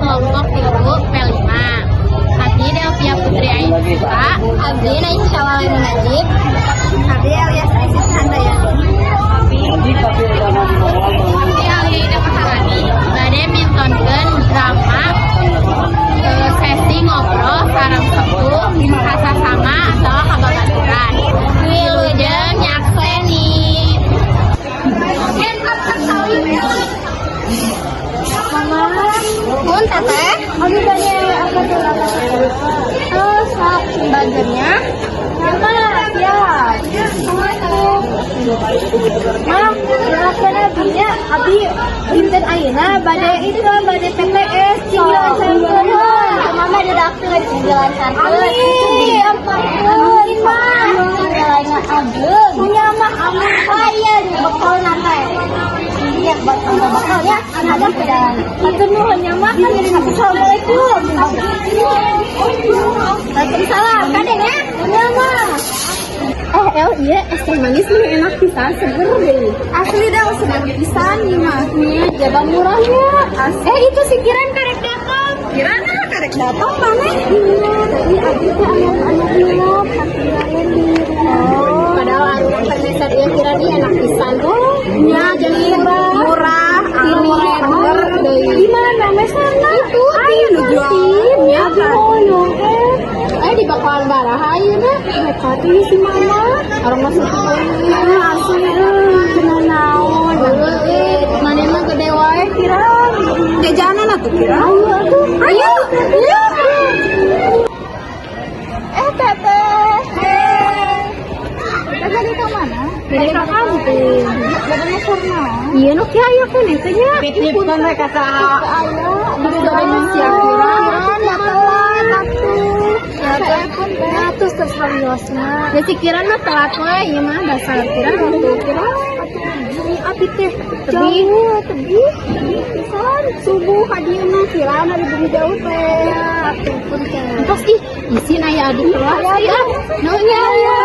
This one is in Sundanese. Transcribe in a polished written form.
kelompok 3 P5. Abdi Delvia Putri Aisyah, Abdi Naim Syawal Najib. Abdi Elias Aisyah Handayani. Abdi Alia Maharani, bade mintonkeun drama sesi ngobrol sareng sepuh ka sasama atau ka babaturan. Wilujeng nyakseni. Mama. Mun, Teteh. Abdi bade apa tuh, apa tuh? Oh, sok bagernya. Mama, siap. Assalamualaikum. Mang, maafkan abdi nya, abdi dinten ayeuna bade itu, bade PTS, cing dilancarkeun. Mama didoakeun cing dilancarkeun. Amin. Amin, Mah. Nilainya ageng. Nya, Mah, amin. Oh iya, bekalna teh. Iya, buat tambah bekalnya ada perjalanan. Hatur nuhun nya, Mah. Assalamualaikum. Waalaikumsalam. Kaden ya. Nya, Mah. Eh, El, iya, es teh manis ini enak pisan, seger deh. Asli dah, seger pisan nih mah. Nya, jaba murahnya. Eh, itu si Kiran karek datang. Kiran karek datang mana? Iya, tapi abdi teh anu anu hilap, ketinggalan di rumah. Padahal warung permeser ieu Kiran ieu enak pisan. Oh, nya jadi murah. Murah, Ini seger deui. Di mana meserna? Itu di nu jual. Nya, abdi hoyong eh. Eh, di bakalan baraha ayeuna. Mereka tuh si Mama. Orang masuk langsung kena naon. Heeh, maneh mah gede wae Kiran. Jajanan atuh, Kiran. Ayo atuh. Ayo. Ayo. Eh, Teteh. Teteh dari ke mana? Dari ke kampung. Dari meserna. Iya, nu kieu aya keneh teh nya. Titipkeun we ka saha? Aya. Di sia Kiran, ya telat atuh. Ya teh pun atuh terus hariosna. Ya si Kiran mah telat we, ieu mah dasar Kiran atuh Kiran atuh bumi api teh tebih tebih tebih pisan subuh ka dieu mah Kiran ari bumi jauh teh. Atuh pun teh. Entos ih, isin aya adik kelas ya. Nu nya ya.